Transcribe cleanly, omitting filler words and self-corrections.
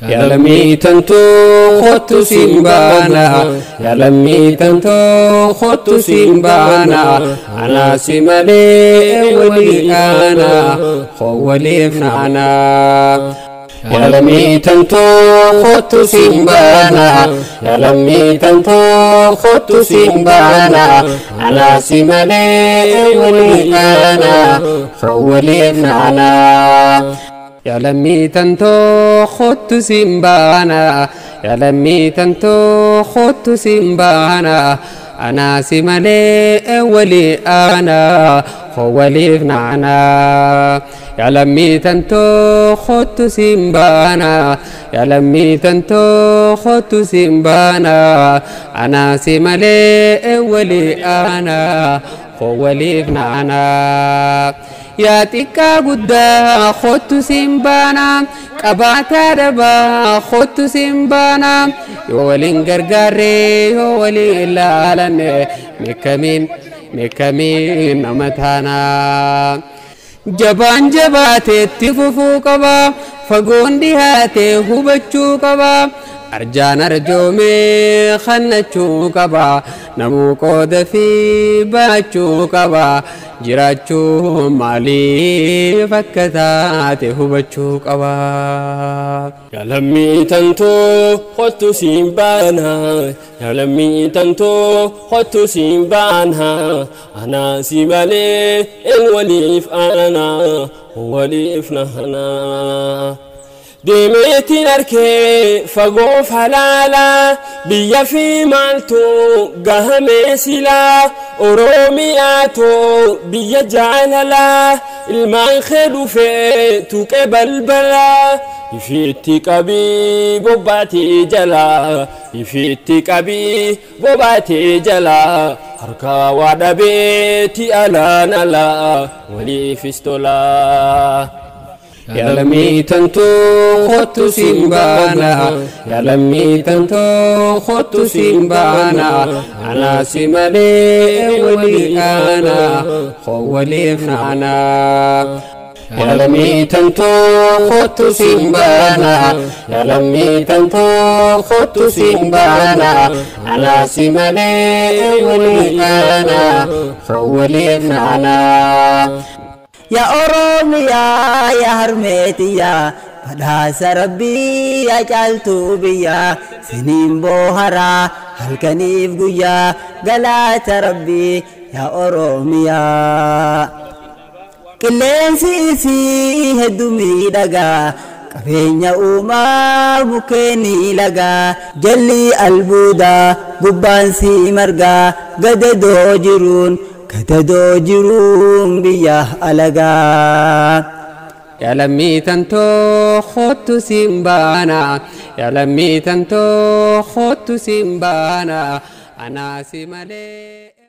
Yaa lammii tantoo kottu siin baana, yaa lammii tantoo kottu siin baana, anaa si malee walii aana, koo waliif naana. Yaa lammii tantoo kottu siin baana, yaa lammii tantoo kottu siin baana, anaa si malee walii aana, koo waliif naana. Yaa lammii tantoo kottu siin baana, yaa lammii tantoo kottu siin baana, anaa si malee walii aana, koo waliif naana. Yaa lammii tantoo kottu siin baana, yaa lammii tantoo kottu siin baana, anaa si malee walii aana, koo waliif naana. Yaa xiqqaa guddaa kottu siin baana, qabaataa dhabaa kottu siin baana, yoo waliin gargaarree yoo waliin ilaalanne meekamiin nama taana. Jabaan jabaateetti fufuu qaba, fagoon dhihaatee hubachuu qaba. Arjaan arjoomee kannachuu qaba, namuu qooda fi baachuu qaba. Jiraachuu maaliif akka taate hubachuu qaba. Yaa lammii tantoo kottu siin baana, yaa lammii tantoo kottu siin baana, anaa si malee een waliif aana, waliif naana. Deemeetiin arkee fagoo falaalaa, biyya fi maaltu gahamee silaa, Oromiyaatu biyya jaalalaa, ilmaan kee dhufee tuqee balbalaa, ifiitti qabii bobbaatii jalaa, ifiitti qabii bobbaatii jalaa, harka waa dhabeeti alaan alaa, waliifis tolaa. Yaa lammii tantoo kottu siin baana, yaa lammii tantoo kottu siin baana, anaa si malee walii aana, koo waliif naana. Yaa lammii tantoo kottu siin baana, yaa lammii tantoo kottu siin baana, anaa si malee walii aana, koo waliif naana. Yaa Oromiyaa yaa harmeetiyyaa, badhaasa rabbii yaa caaltuu biyyaa, siniin booharaa halkaniif guyyaa, galaata rabbii yaa Oromiyaa. Qilleensi isii hedduu miidhagaa, qabeenya uumaa mukkeenii lagaa, jalli albuudaa gubbaan sii margaa, gadadoo jiruun gadadoo jiruun biyya alagaa. Yaa lammii tantoo kottu siin baana, yaa lammii tantoo kottu siin baana, anaa si malee.